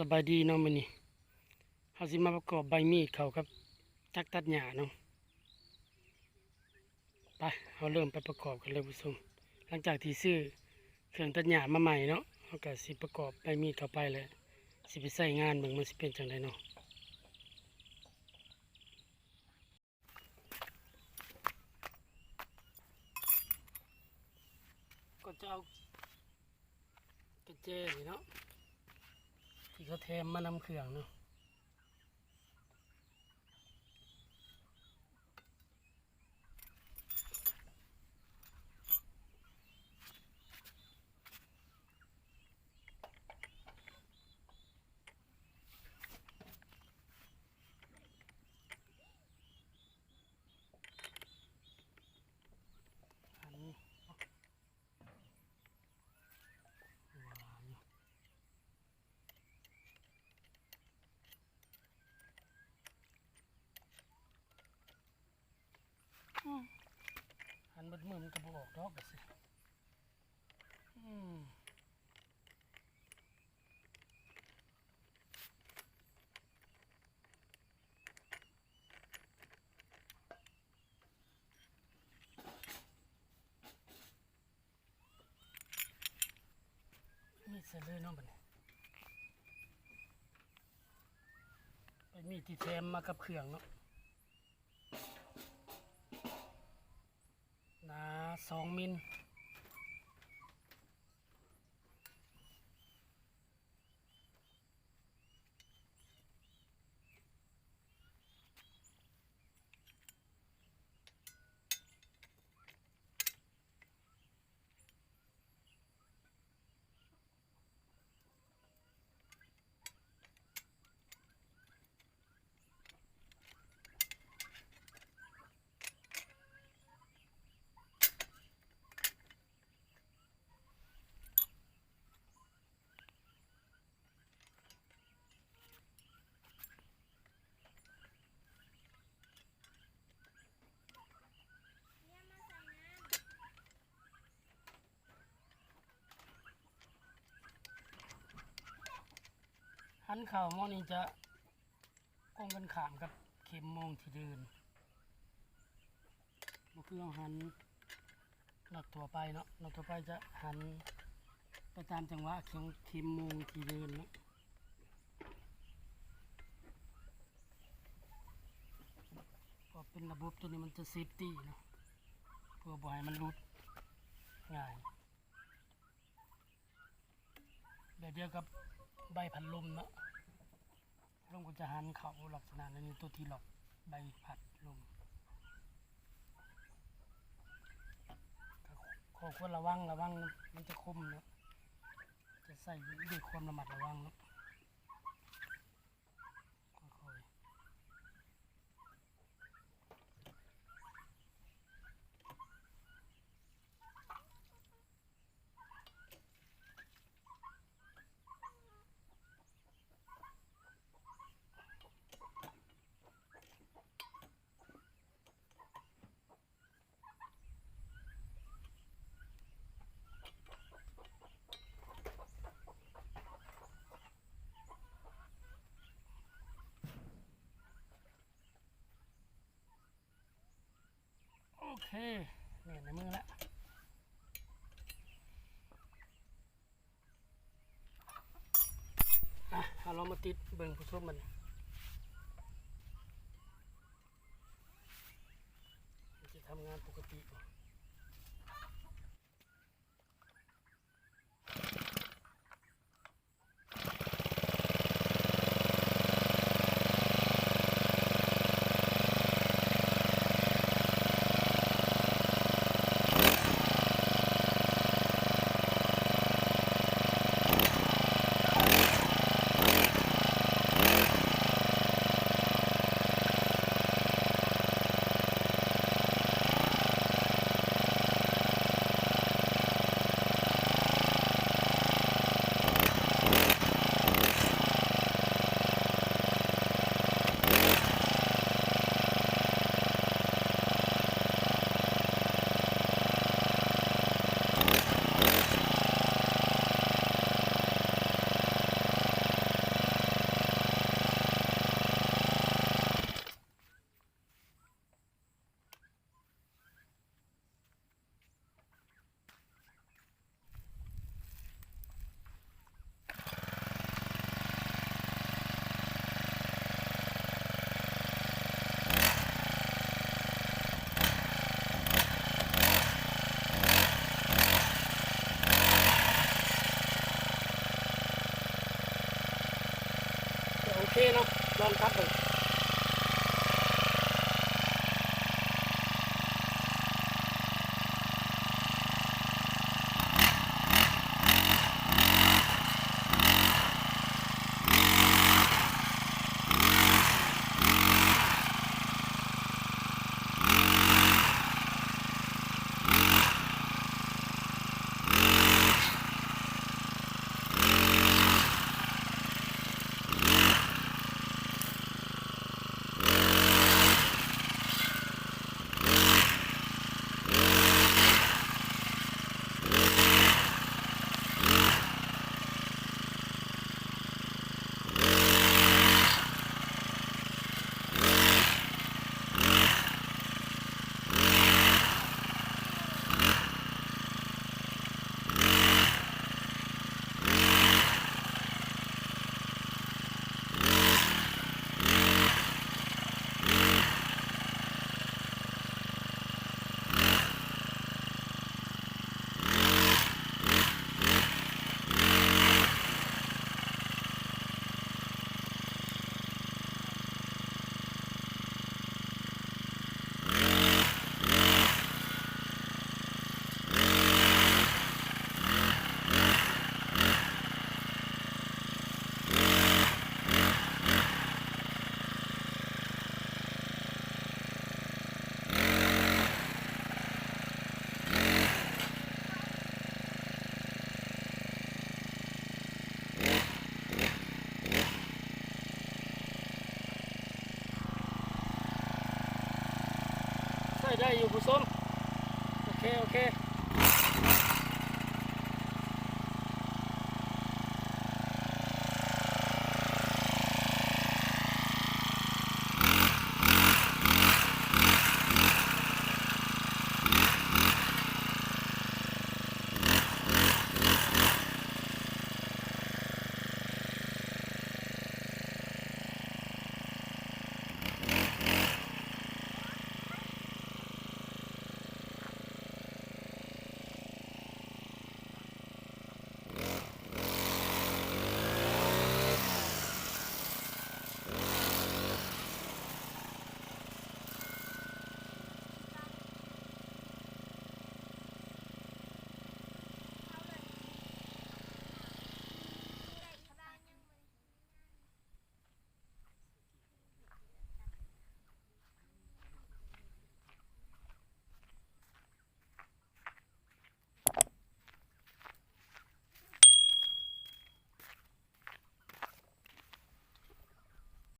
ສະບາຍດີເນາະ, ມື້ນີ້ເຮົາຊິມາປະກອບໃບມີດເຂົ້າກັບຈັກຕັດຫຍ້າເນາະ. ໄປ ເຮົາເລີ່ມໄປປະກອບກັນເລີຍຜູ້ຊົມ. ຫຼັງຈາກທີ່ຊື້ເຄື່ອງຕັດຫຍ້າມາໃໝ່ເນາະ, ເຮົາກະຊິປະກອບໃບມີດເຂົ້າໄປ ແລະ ຊິໄປໃຊ້ງານເບິ່ງມັນຊິເປັນຈັ່ງໃດເນາະ. ກໍຈະເອົາກະແຈນີ້ເນາະ ທີ່ເຂົາແຖມມານຳເຄື່ອງເນາະ. ອືມ ຫັ້ນເບິດມື້ມັນກໍບໍ່ອອກດອກ ວ່າຊັ້ນ. ອືມ ມີດໃສ່ເລີຍເນາະບັດນີ້. ເປັນມີດທີ່ແຖມມາກັບເຄື່ອງເນາະ, ໜາສອງມິນ. ຫັນເຂົ້າໝໍນີ້ຈະກົງກັນຂ້າມກັບເຂັມໂມງທີ່ເດີນ, ບໍ່ຄືເຮົາຫັນນັກທົ່ວໄປເນາະ. ນັກທົ່ວໄປຈະຫັນໄປຕາມຈັງຫວະຂອງເຂັມໂມງທີ່ເດີນເນາະ. ເພາະເປັນລະບົບໂຕນີ້ມັນຈະເຊຟຕີ້ເນາະ, ເພື່ອບໍ່ໃຫ້ມັນຫຼຸດງ່າຍ. ແບບດຽວກັບໃບພັດລົມເນາະ, ລົມກໍຈະຫັນເຂົ້າລັກສະນະແນວນີ້, ໂຕທີ່ລັອກໃບພັດລົມ. ກໍຂໍຄວນລະວັງ, ລະວັງມັນຈະຄົມເນາະ, ຈະໃຊ້ດ້ວຍຄວາມລະມັດລະວັງເນາະ. ຄ່ອຍໆ. ໂອເຄ ແໜ້ນໃນມືລະ. ອ່ະ ເຮົາລອງມາຕິດເບິ່ງຜູ້ຊົມມັນ ມັນຊິທຳງານປົກກະຕິ. ໂ ນີ້ເນາະ ລອງຕັດເບິ່ງ. ໃຊ້ໄດ້ຢູ່ຜູ້ຊົມ. ໂອເຄ ໂອເຄ.